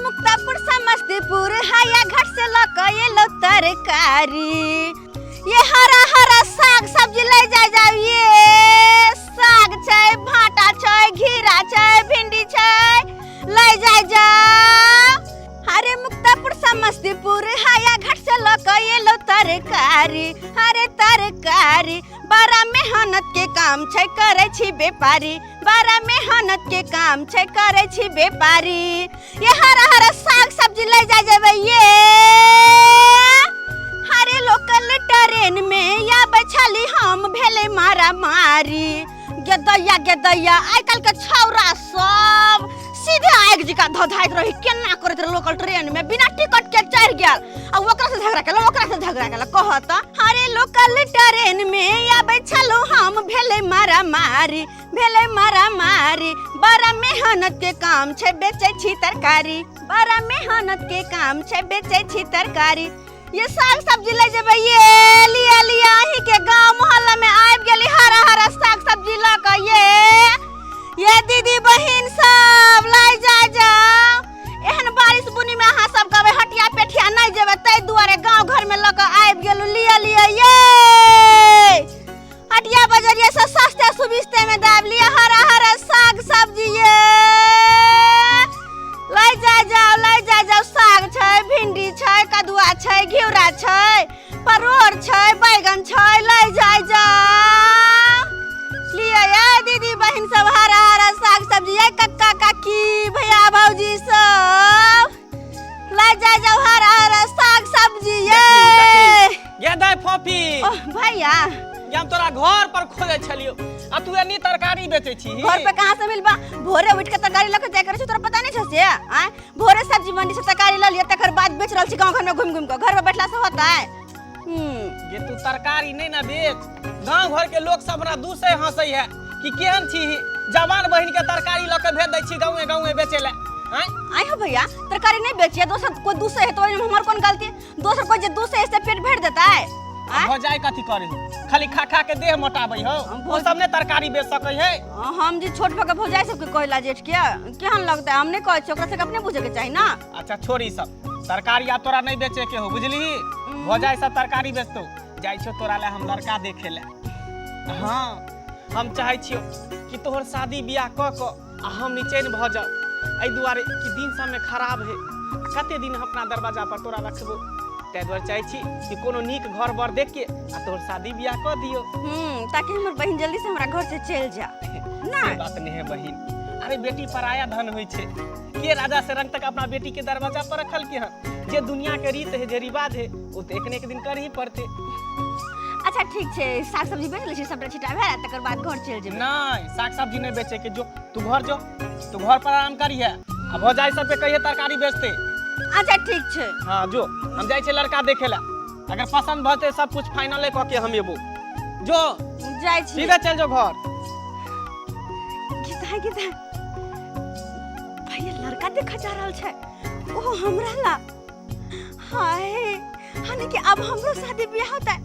मुक्तापुर समस्तीपुर हाया घाट से लऽ कऽ एलौ तरकारी। ये हरा हरा साग सब्जी ले जाय जाउ। ये साग छै, भाटा छै, घिरा छै, भिंडी छै, ले जाय जाउ। अरे मुक्तापुर समस्तीपुर हाया घाट से लऽ कऽ एलौ तरकारी। अरे तरकारी बड़ा मेहनत के काम छै, करै छी व्यापारी। बड़ा मेहनत के काम छै, करै छी व्यापारी। ये हरा हरा साग सब्जी ले जा जेबै। ये हरे लोकल ट्रेन में आबै छली हम, भेलै मारा मारी। गेदैया गेदैया, आइ काल्हि के छौरा सब सीधे आगि जकाँ धधाइत रही। केना करैत रहे, लोकल ट्रेन में बिना टिकट के चढ़ि गेल आ ओकरा से झगड़ा केलक, ओकरा से झगड़ा केलक। कहत हरे लोकल ट्रेन में आबै छलहुँ हम, भेलै मारा मारी, भेलै मारा मारी। बड़ा मेहनत के काम छै, बेचै छी तरकारी। बड़ा मेहनत के काम छै, बेचै छी तरकारी। ये साग सब्जी ले जेबै। ये लिया लिया, अहीं के गांव मोहल्ला में आबि गेली हरा हरा साग सब्जी लऽ कऽ। ये दीदी बहिन सब लै जा जाओ। एहन बारिश बुनी में अहाँ सब कहबै हटिया पेठिया नहीं जेबै, ताहि दुआरे गांव घर में लऽ कऽ आबि गेलहुँ। लिया लिया, ये हटिया बजरिया से सस्ते सुविस्ते में दाबि लिया हरा हरा साग सब्जी। ये लै जा जाओ, लै जा जाओ। साग छै, भिंडी छै, कदुआ छै, घिउरा छै, परोड़ छै, बैगन छै, लै जाय जाओ। लिअ ये दीदी बहिन सब हरा हरा साग सब्जी। ये कक्का काकी भैया भौजी सब लै जाय जाओ हरा हरा साग सब्जी। ये गे दाइ फोफी। ओह भैया, ये हम तोरा घर पर खोजै छलियौ आ तू एनी तरकारी बेचै छी। घर पे कहाँ से मिलबा? भोरे उठ के तरकारी लऽ के जाय करै छी, तोरा पता नहीं छौ से? आँय, भोरे सब्जी मंडी से तरकारी लऽ लिअ, तकर बाद बेच रहल छी गाँव घर में घुमि घुमि कऽ। घर में बैठला से होता है? गे तू तरकारी नहीं ना बेच, गाँव घर के लोग सब हमरा दूसरे हंसै है कि केहन छी जवान बहिन के तरकारी लऽ के भेज दै छी गाँवे गाँवे बेचै लए। आँय आइ हो भैया, तरकारी नहीं बेचिए, दोसर कोई दूसरे है तो ओहिमे हमर कोन गलती? दोसर कोई जे दूसरे है से पेट भरि देता है? आँय? भऽ जाय कथी करे हो, खाली खा खा के देह मोटाबै हो, ओ सब ने तरकारी बेच सकै है। हम जे छोट भऽ के भौजाइ सबके कहला जेठ के केहन लगतै? हम नहीं कहै छी, ओकरा सबके अपने बुझे के चाही ना। अच्छा छोड़ ई सब तरकारी, आब तोरा नहीं बेचे के हो, बुझली? भौजाइ सब तरकारी बेचतो। जाइ छो तोरा ले हम लड़का देखे ले। हाँ, हम चाहै छियो कि तोहर शादी बियाह कऽ कऽ आ हम निचैन भऽ जाउ, एहि दुआरे कि दिन समय खराब है, कते दिन हम अपना दरवाजा पर तोरा रखबो। ताहि दुआरे चाहै छी कि कोनो नीक घर बर देख के आ तोहर शादी बियाह कऽ दियो। ताकि हमर बहिन जल्दी से हमरा घर से चलि जा ना। से बात नहीं है बहिन। अरे बेटी पराया धन होइ छै, के राजा से रंग तक अपना बेटी के दरवाजा पर रखल के हन? जे दुनिया के रीत है, जे रिवाज है, वो तो एक ने एक दिन कर ही पड़ते। अच्छा ठीक छै, साग सब्जी बेच लै छी, सबटा छिटा भेल, तकर बाद घर चलि जेबै। नहीं, साग सब्जी नहीं बेचे के, जो तू घर जो, तू घर पर आराम करिहे आ भौजाई सब के कहिए तरकारी बेचते। अच्छा ठीक छै। हाँ जो, हम जाइ छै लड़का देखे ला, अगर पसंद भते सब कुछ फाइनल कऽ के हम एबो। जो जाइ छी, सीधे चल जो घर। गीता गीता, भैया लड़का देखा जा रहल छै, ओ हमरा ला। हाय, हानि कि अब हमरो शादी ब्याह होता है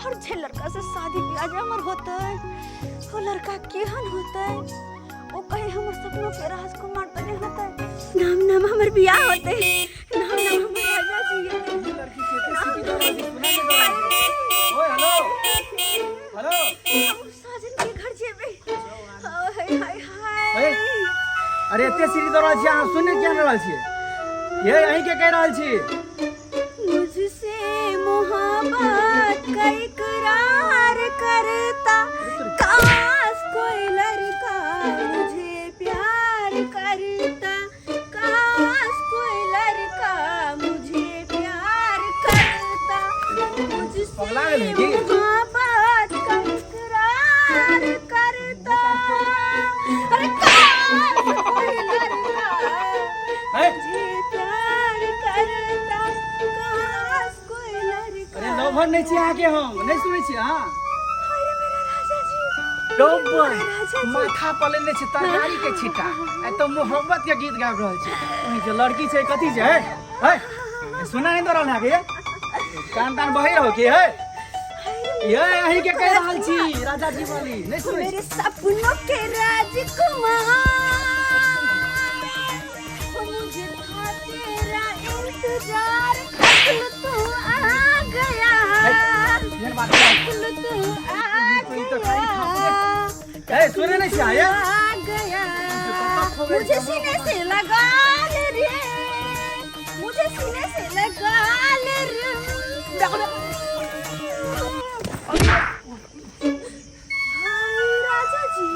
और जे लड़का से शादी ब्याह जे हमर होता है वो लड़का केहन होता है? वो कहीं हमर सपनों के राजकुमार तो नहीं होता है? नाम नाम हमर ब्याह होते, नाम नाम हमर राजा जी होते। ओए हेलो हेलो, हम साजन के घर जेबै। हाय हाय हाय। ए, अरे एते सीढ़ी दऽ रहल छी अहाँ, सुनै किया नहि रहल छियै? ये अहीं के कहि रहल छी। मुझसे मोहब्बत का इकरार करता, काश कोई लड़का मुझे प्यार करता, काश कोई लड़का मुझे प्यार करता, मुझसे पगला गेलै की? मोहब्बत का इकरार करता, अरे काश कोई लड़का ए, मुझे प्यार करता, काश कोई लड़का। अरे लोभन नहि छी अहाँके, हम नहि सुनै छी अहाँ। अरे मेरा राजा जी, लोभन राजा जी। माथा पर लेने छी तरकारी के छिट्टा, आ तो मोहब्बत के गीत गाबि रहल छी। ओहि जे लड़की छै कथी छै? हे हे, सुना नहि दऽ रहल अहाँके? कान तान बहि रहो की? हे ये अहीं के कहि रहल छी, राजा जी वाली नहि सुनै छी? मेरे सपनों के राजकुमार, मुझे था इंतजार असल तू आ गया एहन बात नहीं। असल तू आ ई तऽ खाली गया ए सुने नहीं छियै ये? आ गया मुझे सीने से लगा ले रे मुझे सीने से लगा ले रे हाय राजा जी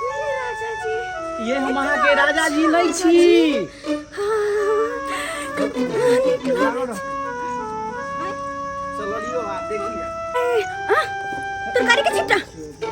मेरे राजा जी ये हम अहाँ के राजा जी नहीं छी कितना नीक लागै छै। चलो लियो आ देखिए तरकारी के छिट्टा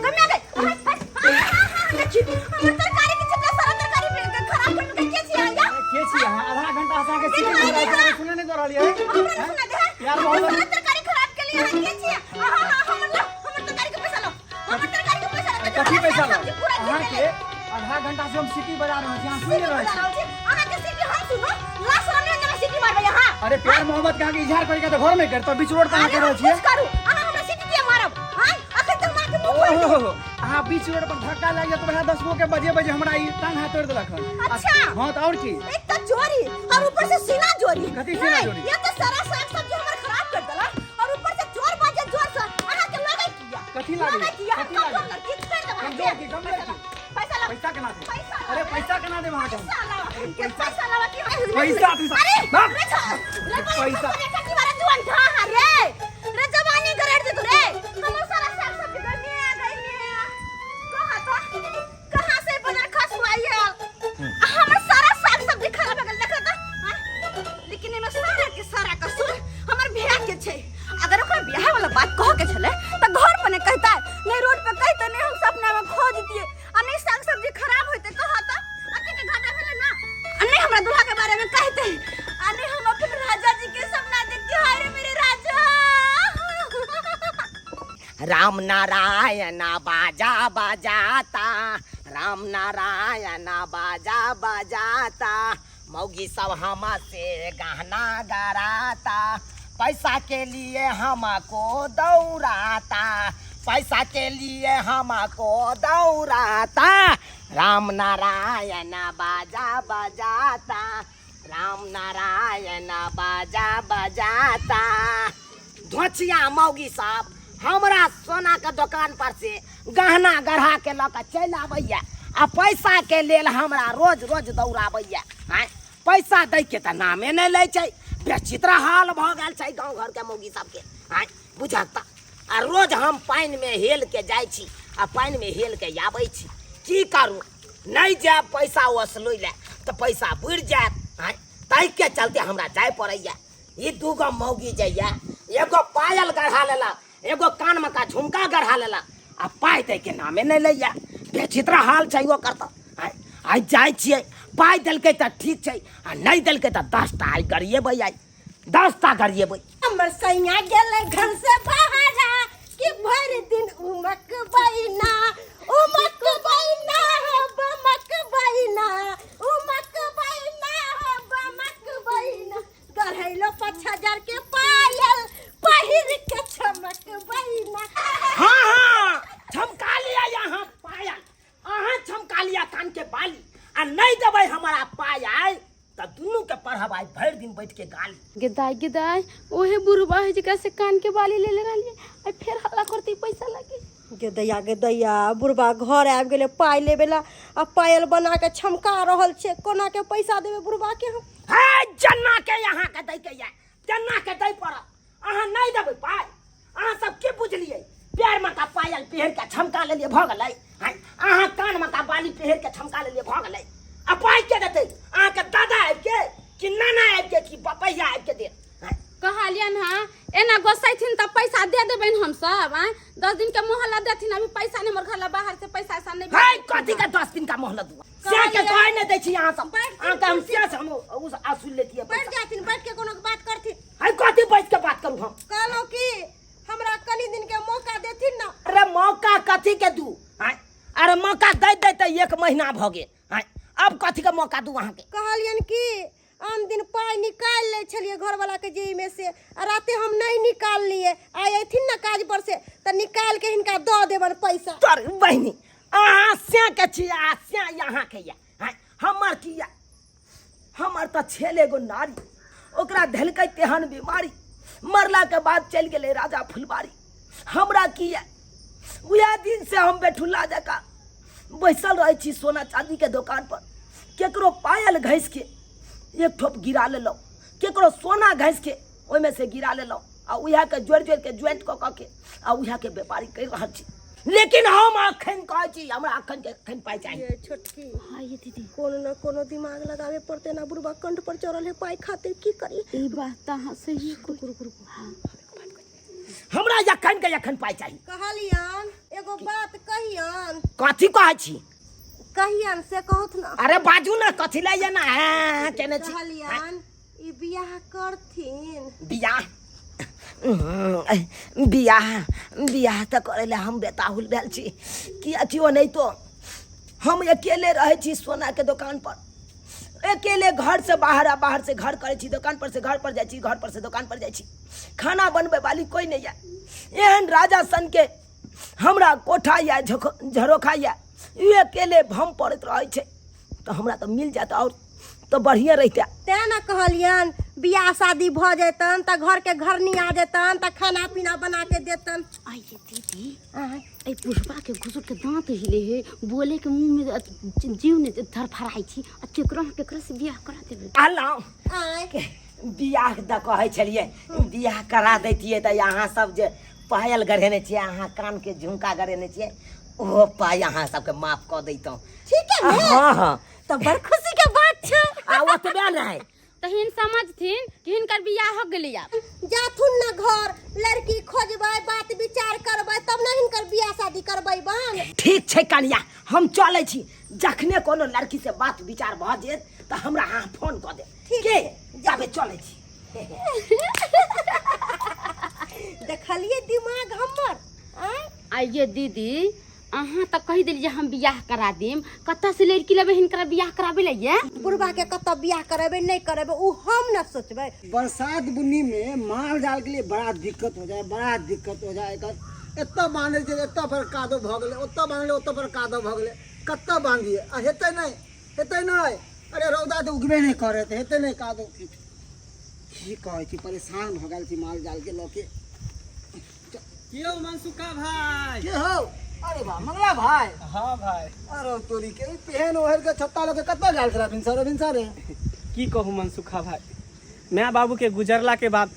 कम आ गए हाय हाय हां देखी हमर तरकारी के छिट्टा सारा तरकारी में खराब कर के के छी आया के छी अहाँ आधा घंटा से अहाँके सीटी देखा, मारै देखा। छी सुने नहीं दऽ रहलियै हमरा नहीं सुना दे यार, हमर बहुत- सारा तरकारी खराब के लिए अहाँ के छी हां हां हमर लो हमर तरकारी के पैसा लो हमर तरकारी के पैसा लो कथी पैसा लो सब्जी पूरा गिर अहाँके गेलै। आधा घंटा से हम सीटी बजा रहल छी अहाँ सुनि सीटी रहल बजा छी रहल छी अहाँ के सीटी हम सुनो लास्ट समय में सीटी मारबै अहाँ अरे प्यार मोहब्बत के अहाँके इजहार करके तऽ घर में करतो बीच रोड पर अहाँ अरे कर रहल हम छियै कुछ करू अहाँ हमरा सीटी किया मारब हां अखन तक मार के मुंह खोल ओहो अहाँ बीच रोड पर धक्का लागि जायत वएह 10 गो के बजे बजे हमरा ई टांग हाथ तोड़ि देलक हन अच्छा। हाँ तऽ आओर की एक तो चोरी और ऊपर से सीना चोरी कथी सीना नहीं, चोरी? ये तो सारा साग सब्जी हमर खराब कर देलक और ऊपर से चोर बाजे जोर से अहाँ के लगै किया कथी लागै? लगै किया हम कथी कमजोर लागै? लड़की छोड़ देब अहाँ के। कमजोर की, कमजोर की? पैसा लो पैसा केना देब? पैसा लो। अरे पैसा केना देब अहाँके हम? पैसा लाओ के पैसा लाओ की पैसा, पैसा। अरे बाप। रे रे पैसा। पैसा की बारे जुआन था रे रे जवानी गरेड़ दे तू रे हमर सारा साग सब्जी गर्मी आ गई कहाँ था कहाँ से बाजार खस हुआ ये हमर सारा साग सब्जी खराब हो गेल देखो तो हाँ? लेकिन एमे सारा के सारा कसूर हमर भैया के छै अगर ओकरा बियाह वाला बात कह के छले त घर पर ने कहता नहीं रोड पे कहता नहीं हम सपना में खो जतिए आ नहीं साग सब्जी खराब होते कहता अते के घाटा भेले ना आ नहीं हमरा दूल्हा के बारे में कहते आ नहीं हम अपन राजा जी के सपना देखते हाय रे मेरे राजा राम नारायण बाजा बजाता राम नारायण बाजा बजाता मौगी सब हम से गहना गराता पैसा के लिए हमको दौड़ाता पैसा के लिए हमको दौड़ाता राम नारायण बाजा बजाता राम नारायण बाजा बजाता धोचिया मौगी सब हमरा सोना के दोकान पर से गहना गढ़ा के लऽ कऽ चलि आबैया आ पैसा के लेल हमरा रोज रोज दौड़ाबैया आँय पैसा दै के तऽ नामे नहि लै छै बेचित्र हाल भऽ गेल छै गाँव घरके मौगी सबके आँय बुझक तऽ आ रोज हम पानिमे हेल के जाइ छी आ पानिमे हेल के आबै छी की करू नहि जायब पैसा ओसलै लए तऽ पैसा बुड़ि जायत आँय ताहिके चलते हमरा जाय पड़ैया ई दूगो मौगी जे ये एगो पायल गढ़ा लेलक एगो कानमे का झुमका गढ़ा लेलक आ पाइ दैके नामे नहि लैया बेचित्र हाल छै ओकर तऽ आँय आइ जाइ छियै पाइ देलकै तऽ ठीक छै आ नहि देलकै तऽ 10 टा आइ गरिएबै आइ 10 टा गरिएबै हमर सैया गेलै घर से बाहर कि भरि दिन उमक बैना उमक बैना हो बमक बैना उमक बैना हो बमक बैना गढ़ैलो 5000 के पायल पहिर के चमक बैना हाँ हाँ झमका लिया यहाँ पायल अहाँ झमका लिया कान के बाली आ नहीं देबै हमारा पाय आइ तऽ दुनू के पढ़ब आइ भरि दिन बैठ के गाली गेदाय गेदाय ओहे बुढ़बा है जेकरा से कान के बाली ले ले रहलिए आ फेर हल्ला करती पैसा लागी गे दैया गे दैया बुढ़बा घर आबि गेलै पाइ लेबे ला आ पायल बना के छमका रहल छै कोना के पैसा देबै बुढ़बा के हम हे जन्ना के यहाँ के दै के या जन्ना के दै पड़त अहाँ नहीं देबै पाय अहाँ सब के बुझलियै पैर में का पायल पहिर के छमका लेलियै भऽ गेलै आँय अहाँ कान में का बाली पहिर के छमका लेलियै भऽ गेलै आ पाय के देतै अहाँके दादा आबि के कि नाना आबि के कि बपैया आबि के देत आँय कहलियन हँ एना गोसैथिन तऽ पैसा दे देबनि हम सब आँय 10 दिन के मोहलत देथिन अभी पैसा नहीं हमर घर ला बाहर से पैसा ऐसा नहीं है कथी के 10 दिन का मोहलत दुआ से के कहै नहि दै छी अहाँ सब अहाँके हम से से हम उस आसुल लेतियै बैठ पैसा जाथिन बैठ के कोनो बात करथिन है कथी बैठ के बात करू हम कहलहुँ कि हमरा कनी दिन के मौका देथिन ना अरे मौका कथी के दू आँय अरे मौका दै दै तऽ एक महीना भऽ गेल आँय अब कथी के मौका दू अहाँके कहलियन कि आन दिन पाइ निकालि लै छलियै घरवाला के जेबीमे से आ राते हम नहीं निकाललियै आइ अयथिन ना काज पर से तऽ निकाल के हिनका दऽ देबनि पैसा तोर बहिनी अहाँ से के छी आ से यहाँ के या आँय हमर की या हमर तऽ छेल एगो नारी ओकरा धेलकै तेहन बीमारी, मरलाके बाद चलि गेलै राजा फुलबारी। हमरा की यऽ, उएह दिनसँ हम बेठुल्ला जकाँ बैसल रहै छी सोना चाँदीके दोकान पर। केकरो पायल घसिके एक ठोप गिरा लेलहुँ, केकरो सोना घसिके ओहिमे से गिरा लेलहुँ आ उएहके जोड़ि जोड़िके ज्वाइंट कऽ कऽ के आ उएहके व्यापारी करि रहल छी। लेकिन हम अखन कहै छी, हमरा अखन के अखन पाइ चाही। ये छोटकी, हाँ ये दीदी, कोनो न कोनो दिमाग लगावे पड़ते ना, बुढ़बा कंठ पर चढ़ल है पाई खातिर, की करी? ई बात तऽ अहाँ सही रुकू रुकू रुकू। हाँ, हमरा अखन के अखन पाइ चाही। कहलियन एगो बात कहियन। कथी कहै छी? कहियन से कहत ना। अरे बाजू ना, कथी लए ये ना हाँ, केने छी? कहलियन ई बियाह करथिन। बियाह बियाह बियाह तऽ करै लए हम बेताहुल भेल छी कि अथियो नहि। तो हम अकेले रहै छी सोनाके दोकान पर, अकेले घर से बाहर आ बाहर से घर करै छी, दोकान पर से घर पर जाइ छी, घर पर से दोकान पर जाइ छी। खाना बनबै वाली कोइ नहि यऽ। एहन राजा सन के हमरा कोठा यऽ, झरोखा यऽ, ई अकेले भम पड़ैत रहै छै, तऽ हमरा तऽ मिल जायत आओर तऽ बढ़िएँ रहितै। तें ने कहलियन बियाह शादी भऽ जेतन तऽ घर के घरनी आ जेतन तऽ खाना पीना बना के देतन। आइए दीदी, एहि बुढ़बा के घुसुर के दांत हिले हे, बोले के मुंह में जीव ने धरफड़ाई छी, आ केकरो न केकरो से बियाह करा देबे। आलाउ बियाह द कहै छलियै, बियाह करा दैतियै तऽ अहाँ सब जे पायल गढ़ेने छियै, अहाँ कान के झुमका गढ़ेने छियै, ओहो पाइ अहाँ सबके माफ कऽ दैतहुँ। ठीक है ने? हाँ हाँ, तऽ बड़ खुशी के बात छै। आ ओतबे नहि तऽ हिन समझथिन कि हिनकर बियाह हो गेलै आब। जाथुन न घर, लड़की खोजबै, बात विचार करबै, तब ने हिनकर बियाह शादी करबै बन। ठीक छै कनिया, हम चलै छी। जखने कोनो लड़की से बात विचार भऽ जेत तऽ हमरा अहाँ फोन कऽ देब। ठीक के जाबे चलै छी। देखलियै दिमाग हमर आँय? आइये दीदी, अहाँ तऽ कहि देलियै हम बियाह करा देम, कतऽ से लड़की लेबै हिनकर बियाह कराबै लए ये? बुढ़बा के कतऽ बियाह करेबै नहि करेबै ओ हम न सोचबै। बरसात बुन्नी में माल जाल के लिए बड़ा दिक्कत हो जाए, बड़ा दिक्कत हो जाए। एकर एतऽ बांधै छै, एतऽ पर कादो भऽ गेलै, ओतऽ बांधलै, ओतऽ पर कादो भऽ गेलै, कतऽ बांधियै? आ हेतै नहि, हेतै नहि। अरे रौदा तऽ उगबे नहि करे, तऽ हेतै नहि कादो। की कहै छी, परेशान भऽ गेल छी माल जाल के लऽ के। की यौ मनसुखा भाई? के हौ? अरे बा मंगला भाई। हाँ भाई। अरे तोरी के ई पेहन ओहर के छत्ता लऽ के कतऽ गेल छला भिनसरे भिनसरे? की कहूँ मनसुखा भाई, माय बाबू के गुजरला के बाद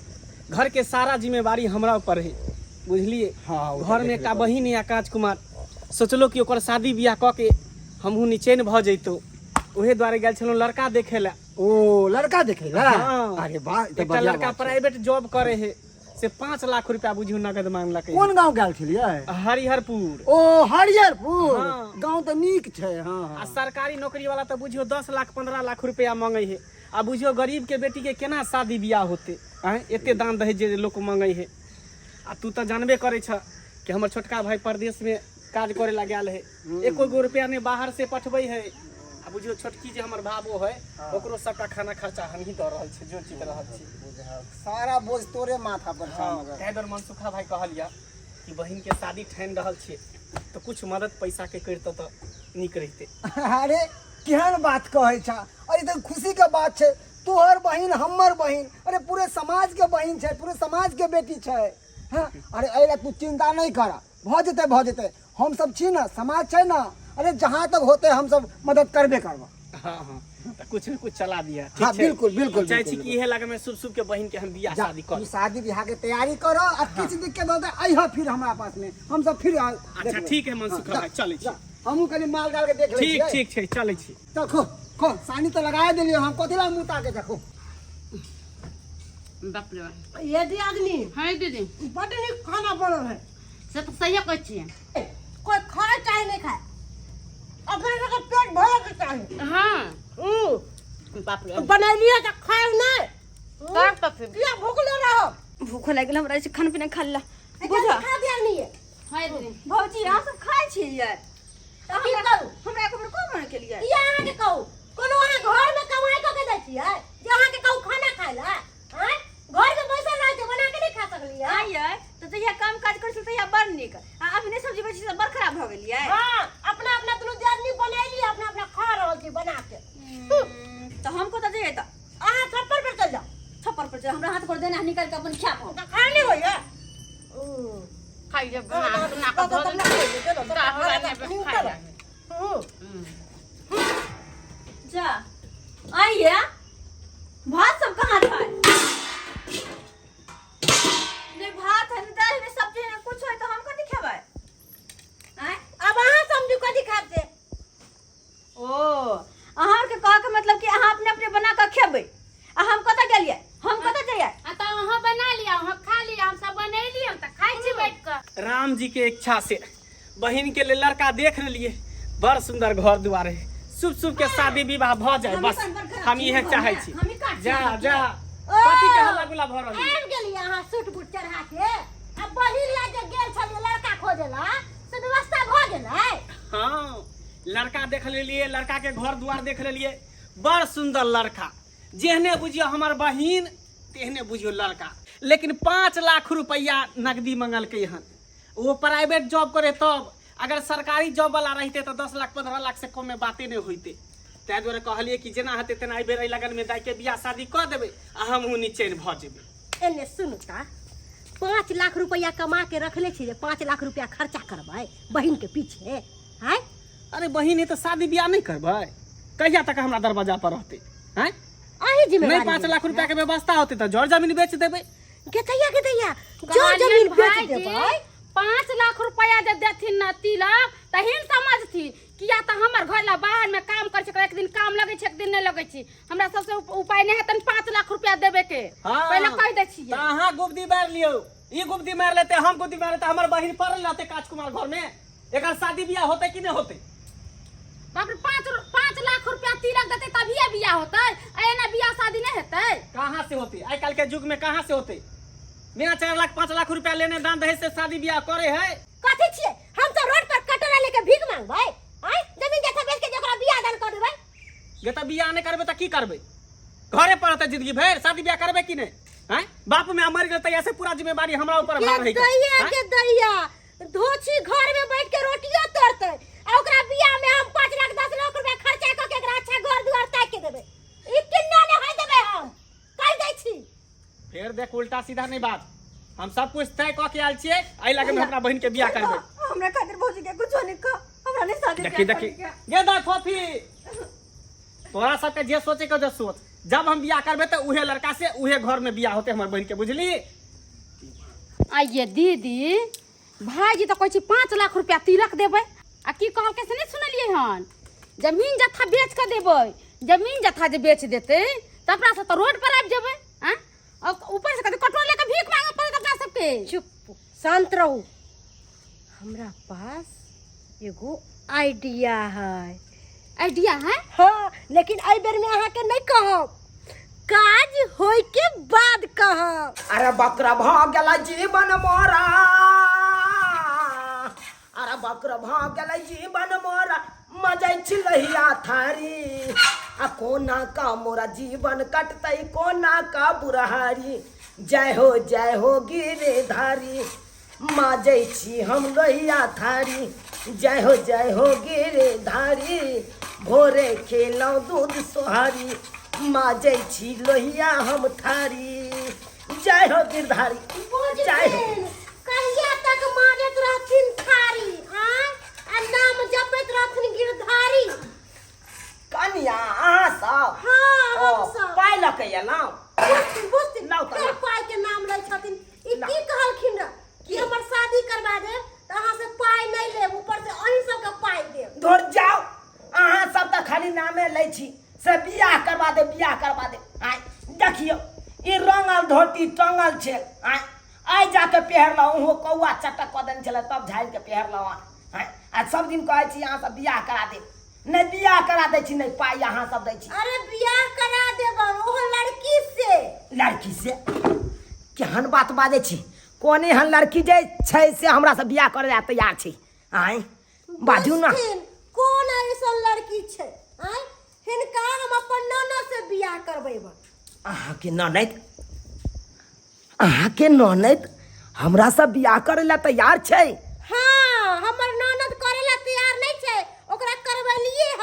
घर के सारा जिम्मेवारी हमरा ऊपर है, बुझलिए? हाँ, ओ तऽ घर में देखबे एकटा करै। बहिन है आकाश कुमार, सोचलो कि ओकर शादी बियाह कऽ के हमहूँ निचैन भऽ जैतहुँ, उहे दुआरे गेल छलहुँ लड़का देखे लए। ओ लड़का देखे ला? हाँ। अरे वाह, ई तऽ एकटा बढ़िया लड़का बात छै। प्राइवेट जॉब करे है, से 5 लाख रुपया बुझियौ नगद मांगलकै। कोन गांव गेल छलियै? हरिहरपुर। ओ हरिहरपुर। हाँ। गांव तऽ नीक छै। हाँ, आ हाँ। सरकारी नौकरी वाला तऽ बुझियौ 10 लाख 15 लाख रुपया मांगे है, आ बुझियौ गरीब के बेटी के केना शादी बियाह होते? आँय, एते दान दहेज जे लोक मांगे है। आ तू तऽ जानबे करै छ कि हमर छोटका भाई परदेश में काज करे ला गेल है, एको गो रुपया नहीं बाहर से पठबै है। आ बुझियौ छोटकी जे हमर भाबो है, ओकरो सबटा खाना खर्चा हमही दऽ रहल छी, जोड़ चित रहल छी। सारा बोझ तोरे माथा पर छौ। मगर ताहि दुआरे मनसुखा भाई कहलिया कि बहिन के शादी ठानि रहल छियै तऽ कुछ मदद पैसा के करितौ तऽ नीक रहितै। अरे केहन बात कहै छ, अरे तऽ खुशी के बात छै। तोहर बहिन हमर बहिन, अरे पूरे समाज के बहिन छै, पूरे समाज के बेटी छै। हाँ, अरे एहि लए तू चिंता नहि कर, भऽ जेतै, भऽ जेतै। हम सब छी ने, समाज छै ने, अरे जहाँ तक होतै हम सब मदद करबे करब। हाँ हाँ, तऽ कुछ ने कुछ चला दिया। ठीक हाँ, छै? बिल्कुल, बिल्कुल, हम चाहै छी बिल्कुल, कि इहे लगे में शुभ शुभ के बहिन के हम बियाह जा, शादी कर। तू शादी बियाह के तैयारी करो आ किछु दिक्कत होतै अइह फिर हमरा पास में, हम सब फिर अच्छा ठीक है मनसुख भाई, चलै छी। हमहूँ कनि माल जाल के देख लै ठीक छियै। ठीक छै, चलै छी। चल खो खो, सानी तऽ लगाए देलियै हम, कथी ला मुँह ताके देखो। बाप रे बाप। ये दियादनी। हाँ दीदी। बड नीक खाना बनल है। से तऽ सहिए कहै छियै। कोई खाए चाहे नहीं खाए, अपने सबके पेट भरे के चाही। हाँ। बाप रे। बनेलिए तऽ खाए नहीं। तब तऽ फिर। किया भूखले रहो? भूख लागि गेल हमरा, खाना पीना खा ला। बुझा। खा दिया नहीं है। हाँ दीदी। भौजी अहाँ सब खाइ छियै तऽ की हमरा करू? हमरा एक बेर कहबो नहि केलियै। किया अहाँके कहू? कोनो अहाँ घर में कमाई कऽ के दै छियै जे अहाँके कहू खाना खाय ला? आँय, घर में बैसल रहै छियै, बना के नहि खा सकलियै? आइयै तऽ जहिया काम काज करै छलै तहिया बड़ नीक, आ अभी नहि सब्जी बची तऽ बड़ खराब भऽ गेलियै। हाँ, अपना अपना दुनू दियादनी बनेलियै, अपना अपना खा रहल छी बना के। तऽ हम कतऽ जइयै तऽ? अहाँ छप्पर पर चलि जाउ। छै हमरा हाथ गोड़ देना निकाल के अपन खा पाओ खा ले होइए खाइ जे बना सुना कऽ धऽ देलहुँ। खाइ जा। जा आइए भात सब कहाँ छै नहीं भात है नहीं दाल है नहीं सब्जी है नहीं कुछ है तो हम कथी खेबै आँय अब अहाँ समझू कथी खाब से ओ अहाँ के कह के मतलब कि अहाँ अपने अपने बना के खेबै आ हम कतऽ गेलियै हम कतऽ जइयै आ तऽ अहाँ बना लिअ अहाँ खा लिअ हम सब बनेलियै हम तऽ खाइ छी बैठ कऽ राम जी के इच्छा से बहिन के लिए लड़का देख लेलिए बड़ सुंदर घर दुआर है शुभ शुभ के शादी विवाह भ जाए बस हम इहे चाहे छी जा जा कथी के हल्ला गुल्ला भ रहल आबि गेलियै अहाँ सूट बूट चढ़ा के आ बहिन लए जे गेल छलियै लड़का खोजे ला से व्यवस्था भऽ गेलै हाँ लड़का देख लेलिए लड़का के घर दुआर देख लेलिए बड़ सुंदर लड़का जेहने बुझियो हमर बहिन तेहने बुझियो लड़का लेकिन 5 लाख रुपया नकदी मंगलकै हन वो प्राइवेट जॉब करे तब अगर सरकारी जॉब वाला रहते तो 10 लाख 15 लाख से कम में बाते नहीं होते। ताहि दुआरे कहलिए कि जेना हेतै तेना एहि बेर एहि लगन में दाइ के बियाह शादी कऽ देबै आ हमहूँ निचैन भऽ जेबै। एने सुनू ता 5 लाख रुपया कमा के रखले छी जे 5 लाख रुपया खर्चा करबै बहिन के पीछे आय? अरे बहिन है तऽ शादी बियाह नहीं करबै? कहिया तक हमरा दरवाजा पर रहतै हैं? अही जिम्मेवारी नहीं 5 लाख रुपया के व्यवस्था होते तऽ जर जमीन बेच देबै। गेदैया गेदैया जर कहलियनि जमीन बेच भाईजी, देबै। 5 लाख रुपया जे देथिन न तिलक तहिन समझथिन, किया तऽ हमर घर ला बाहर में काम करै छै, एक दिन काम लगै छै एक दिन नहि लगै छै। हमरा सबसे उपाय नहि हेतन 5 लाख रुपया देबे के। पहिले कहि दै छियै। तऽ अहाँ गुब्दी मारि लियौ, ई गुब्दी मारि लेते, हम गुब्दी मारि लेते, हमर बहिन पड़ल रहते काज कुमार घर में, एकर शादी बियाह होते कि नहीं होते? बाप रे, 5 लाख रुपया तिलक देतै तभिए बियाह होतै आ एना बियाह शादी नहि हेतै। कहाँ से होते? आइ काल्हि के युग में कहाँ से होते? बिना 4 लाख 5 लाख रुपया लेने दान दहेज से शादी बियाह करे है? कथी छियै? हम तो रोड पर कटोरा लेके भीख मांगबै आय? जमीन जथा बेच के जेकरा बियाह दान कर देबै। गे तऽ बियाह नहीं करबै तऽ की करबै? घरे पर रहतै जिंदगी भरि? शादी बियाह करबै कि नहीं हैं? बाप में मर गेल तहिया से पूरा जिम्मेवारी हमरा ऊपर भार है। दैया के दैया धोछी घर में बैठ के रोटियो तोड़ते आ ओकरा बियाह में हम 5 लाख 10 लाख रुपया खर्चा क के एकरा अच्छा घर दुआर ताकि के देबै। ई किन्ना ने होय देबै, हम कहि दै छी। फेर देख, उल्टा सीधा नहीं बात। हम सब कुछ तय कऽ के आयल छियै, एहि लगे हम अपना बहिन के बियाह करबै। हमरा खातिर भौजी के कुछो नहीं कह, हमरा नहीं शादी देखी बियाह देखी करके। गे दा फोफी, तोरा सबके जे सोचे के जे सोच। जब हम बियाह करबै तऽ उहे लड़का से उहे घर में बियाह होते हमर बहिन के, बुझली? आइये दीदी, भाईजी तऽ कहै छै 5 लाख रुपया तिलक देबै आ की कहलकै से नहि सुनलियै हन, जमीन जथा बेच कऽ देबै। जमीन जथा जे बेच देतै तऽ अपना सब तऽ रोड पर आबि जेबै। आँय, और ऊपर से कहतै कटोरा लेके भीख मांगे पड़त अपना सबके। चुप, शांत रहू। हमरा पास एगो आइडिया है। आइडिया है? हाँ, लेकिन एहि बेर में अहाँके नहीं कहब, काज होय के बाद कहब। अरे बकरा भ गेल जीवन मोरा, अरे बकरा भ गेल जीवन मोरा, मजै छी लहिया थारी, आ कोना का मोरा जीवन कटतै, कोना का बुढ़ारी। जय हो जय हो गिरधारी, माजै छी हम लोहिया थारी। जय हो जय हो गिरधारी, भोरे खेलौं दूध सोहारी, माजै छी लोहिया हम थारी। जय हो गिरधारी, जय हो। कहिया तक माजैत रहथिन थारी आय आ नाम जपैत रहथिन गिरधारी? कनिया, अहाँ सब? हाँ, हम ओ, सब। पाइ लऽ के एलहुँ। बुझथिन बुझथिन। लाउ तऽ फेर लाउ। पाइ के नाम लै छथिन ई। लाउ। की कहलखिन रह कि हमर शादी करवा देब तऽ अहाँ से पाइ नहीं लेब, ऊपर से अहीं सबके पाइ देब। धुर जाओ, अहाँ सब तऽ खाली नामे लै छी से बियाह करवा दे, बियाह करवा दे। आय देखियौ, ई रंगल धोती टंगल छै, आय आइ जाके पहिरलहुँ, ओहो कौआ चटक कऽ देने छलै तब झाड़ि के पहिरलहुँ। आय आ सब दिन कहै छी अहाँ सब बियाह करा दे, नहि बियाह करा दै छी, नहि पाइ अहाँ सब दै छी। अरे बियाह करा देब, ओहो लड़की से। लड़की से? केहन बात बाजै छी? कोन एहन लड़की जे छै से हमरा से बियाह करे ला तैयार छै? आय बाजू ना। बुझथिन, कोन ऐसन लड़की छै आय? हिनका हम अपन ननद से बियाह करबेबै। अहाँके ननैद? अहाँके ननैद हमरा से बियाह करे ला तैयार छै? हाँ, हमर ननद करे ला तैयार नहीं छै, ओकरा करबेलिए ह।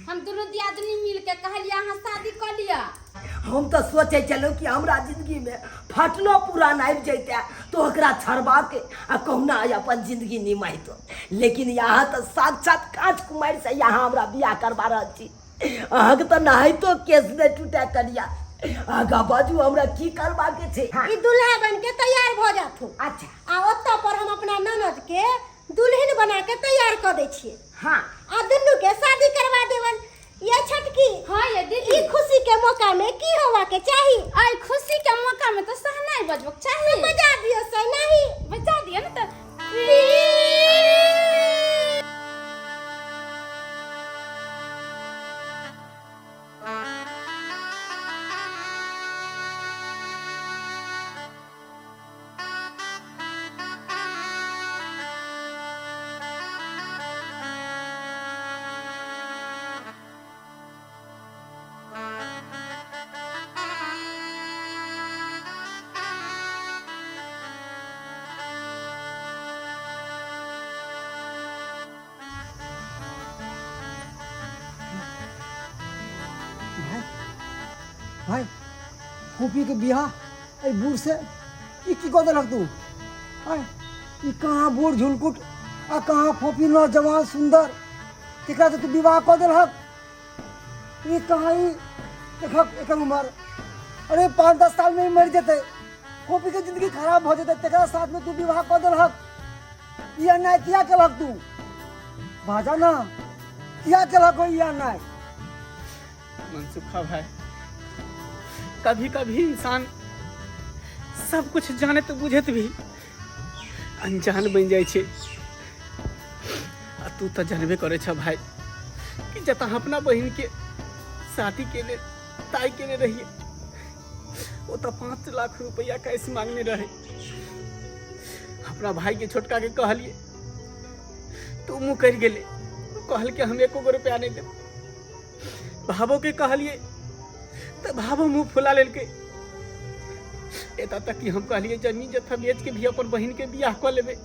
हम दुनू दियादनी मिल के कहलियै अहाँ शादी कऽ लिअ। हम तऽ सोचै छलहुँ कि हमरा जिंदगीमे फटलो पुरान आबि जैते तऽ ओकरा छड़बा के आ कहुना आइ अपन जिंदगी निमाहितो, लेकिन यहाँ तऽ साक्षात काँच कुमारि से यहाँ हमरा बियाह करबा रहल छी। अहाँके तऽ नहाइतो केस नहि टूटे कनिया, आगा बाजू हमरा की करबाके छै। ई दूल्हा बन के तैयार भऽ जाथु। अच्छा। आ ओतऽ पर हम अपना ननद के दुल्हन बना के तैयार कऽ दै छियै। हाँ। आ दुनू के शादी करवा देवन। ये छोटकी। हाँ ये दीदी। ई खुशी के मौका में की होवा के चाही? आई खुशी के मौका में तो सहनाई बजबक चाही। तो बजा दियो सहनाई। बजा दियो ना तो। भाई, भाई, फूफी के बियाह एहि बूढ़ से ई की कऽ देलक तू? आय, ई कहाँ बूढ़ झुनकुट आ कहाँ फोफी नौजवान सुंदर, तेकरा से तू विवाह कऽ देलहक? ई कहाँ ई देखक एकर उमर, अरे 5-10 साल में ही मरि जेतै, फोफी के जिंदगी खराब भऽ जेतै, तेकरा साथ में तू विवाह कऽ देलहक? ई अन्याय किया केलहक तू? बाजा ना, किया केलहक हो ई अन्याय? मनसुखा भाई, कभी कभी इंसान सब कुछ जाने तो बुझत भी अनजान बन जाए छे। आ तू तो जानबे करे छ भाई कि जता अपना बहन के शादी के लिए ताई के लिए रहिए, वो तो 5 लाख रुपया कैश मांगने रहे। अपना भाई के छोटका के कहलिए तू मुँह कर गेले, कहल के हम एको गो रुपया नहीं देब। भावो के कहलिए तो भावो मुँह फुला लेलके। एतऽ तक कि हम कहलिए जमीन जथा बेच के भी अपन बहन के बियाह कऽ लेबै,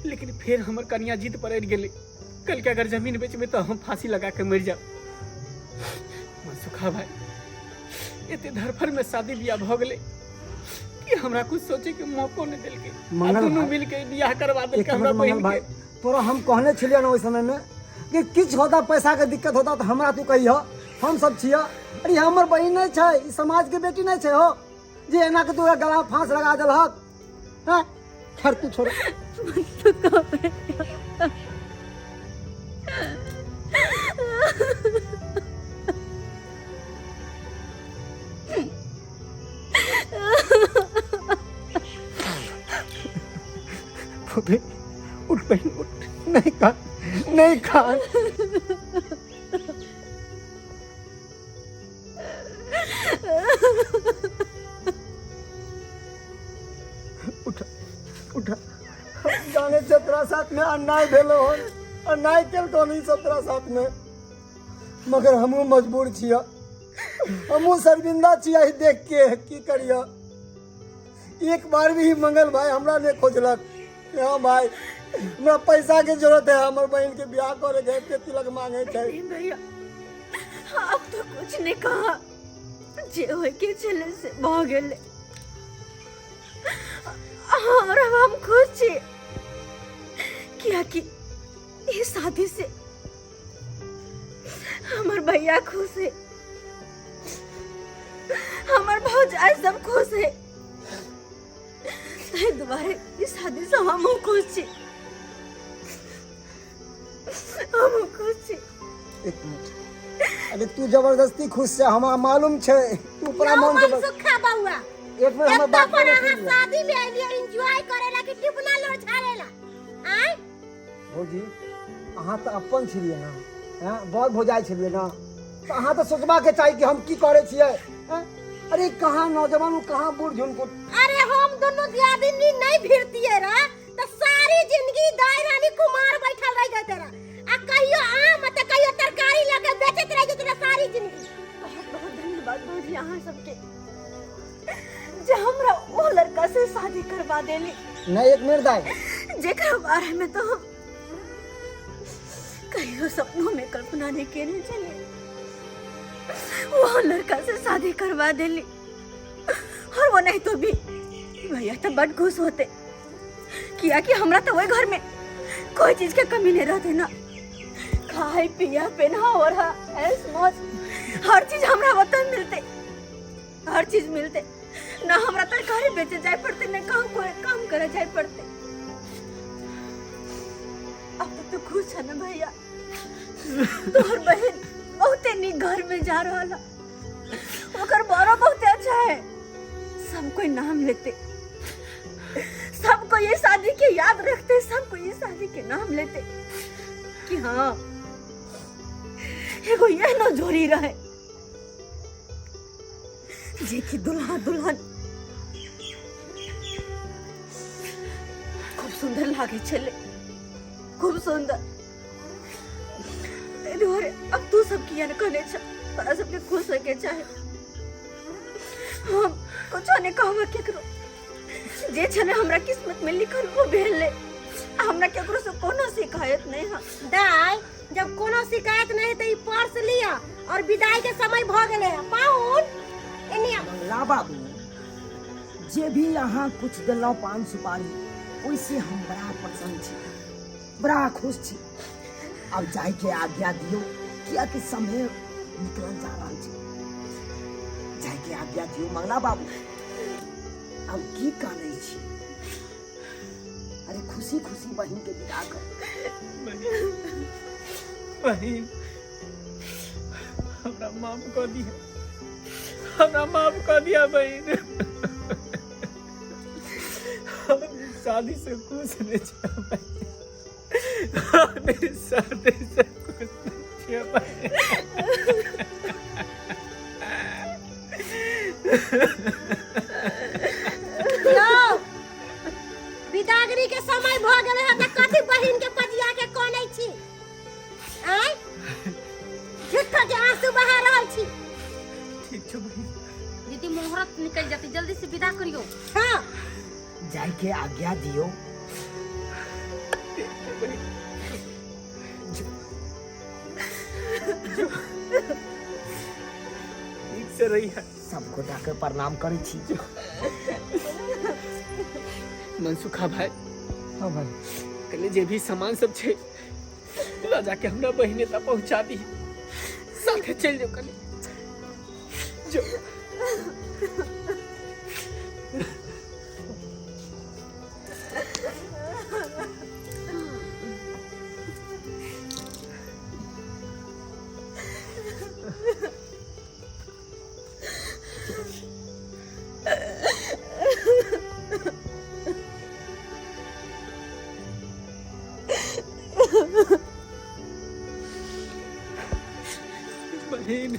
लेकिन फिर हमर कनिया जिद पर अड़ि गेलै, कल के अगर जमीन बेचबै तऽ हम फांसी लगा के मरि जाब। मनसुखा भाई, एते धरफड़ में शादी बियाह भऽ गेलै कि हमरा कुछ सोचे के मौको नहीं देलकै। मंगल आ दुनू भाई, मिल के बियाह करवा देलकै एक हमरा मिनट मंगल बहन भाई, के। तोरा हम कहने छलियै ने ओहि समय में कि किछु होता, पैसा के दिक्कत होता तऽ हमरा तू कहिह, हम सब छियह। अरे हमर बहिन नहीं छै, ई समाज के बेटी नहीं छै हो जे एना के तोरा गला फांस लगा देलहक। हैं, खैर तू छोड़। फूफी, उठ बहन उठ, नहीं खा, नहीं खा। उठ उठ, जाने छे तोरा साथ में अन्याय भेलो हन, अन्याय केलको हन ई सब तोरा साथ में, मगर हमहूँ मजबूर छियै, हमहूँ शर्मिंदा छियै ई देख के, की करियै। एक बार भी मंगल भाई हमरा नहीं खोजलक कि हाँ भाई हमरा पैसा के जरूरत है, हमर बहन के ब्याह करे के है, एते तिलक मांगे छै। नहीं भैया, अब तो कुछ नहीं कहा, जे होय के छलै से भऽ गेलै, और अब हम खुश छी कियाकि ई शादी से हमर भैया खुश है, हमर भौजाई सब खुश है, ताहि दुआरे ई शादी से हमहूँ खुश छी, हमहूँ खुश छी। एक मिनट, अरे तू जबरदस्ती खुश छै, हमरा मालूम छै तू पूरा मन यौ मनसुखा बौआ, एक मिनट हमर एतऽ बात पर सुनै अहाँ छियै। शादी में एलियै एंजॉय करे ला कि टिपना लोड़ झाड़े ला? आँय भौजी, अहाँ तऽ अपन छलियै ने, हैं, बड़ भौजाइ छलियै ने, तऽ अहाँ तऽ सोचबाके चाही कि हम की करै छियै। हैं? अरे कहाँ नौजवान ओ कहाँ बूढ़ झुनकुट। अरे हम दुनू दियादिनी नहीं भिड़तिए रह तो सारी जिंदगी दाई रानी कुमार बैठल रह जाते रह, आ कहियो आम आ त कहियो तरकारी लके बेचैत रह जाते रह सारी जिंदगी। बहुत बहुत धन्यवाद भौजी अहाँ सबके जे हमरा ओ लड़का से शादी करवा देली। नहीं एक मिनट दाई, जेकरा बारे में तो हम कहियो सपनों में कल्पना नहीं केने छलियै। वो लड़का से शादी करवा देली और वो नहीं तो भी भैया तो बड़ खुश होते, किया कि हमरा तो वही घर में कोई चीज के कमी नहीं रहते ना, खाए पिया पहना और ऐश मौज हर चीज हमरा वतन मिलते, हर चीज मिलते ना, हमरा तरकारी बेचे जाए पड़ते ना काम कोई काम करे जाए पड़ते। अब तो तू खुश है ना भैया? तोहर बहन बहुते नीक घर में जा रहा है, ओकर बड़ो बहुते अच्छा है, सब कोई नाम लेते, सबको ये शादी के याद रखते, सबको ये शादी के नाम लेते कि हाँ एगो ये न जोड़ी रहे जे कि दुल्हा दुल्हन खूब सुंदर लागे छले, खूब सुंदर। ताहि दुआरे अब तू सब किया न कहने छ, तोरा सबके खुश होके चाहे, हम कुछो नहीं कहब केकरो, जे छले हमरा किस्मत में लिखल वो भेल, हमरा केकरो से कोनो शिकायत नहीं है। दाई जब कोनो शिकायत नहीं तो ई पर्स लिया और विदाई के समय भ गेले। पाहुन एने मंगला बाबू जे भी अहाँ कुछ देलहुँ पान सुपारी ओहिसे हम बड़ा प्रसन्न छी, बड़ा खुश छी। अब जाइके आज्ञा दियौ, कियाकि समय निकलल जा रहल छै, जाइके आज्ञा दियौ मंगला बाबू। अब की कानै छी, अरे खुशी खुशी बहिन के विदा कर। बहिन हमरा माफ कर दिया, हमरा माफ कर दिया बहिन, हम शादी से खुश नहीं छियै, हम शादी से खुश नहीं छियै बहिन। यौ विदागरी के समय भ गेले है त कथी बहिन के पजिया के कनै छी? आय झूठो के आंसू बहा रहल छी। ठीक छौ बहिन। दीदी मुहूर्त निकल जाती, जल्दी से विदा करियो। हाँ जाइके आज्ञा दियौ। ठीक से रही है। सब गोटा के प्रणाम करै छी। मनसुखा भाई, हाँ भाई, कहले जे भी सामान सब छै ल जाके हमरा बहिने तक पहुंचा दी, साथे चल जाओ कनी जो। बहिन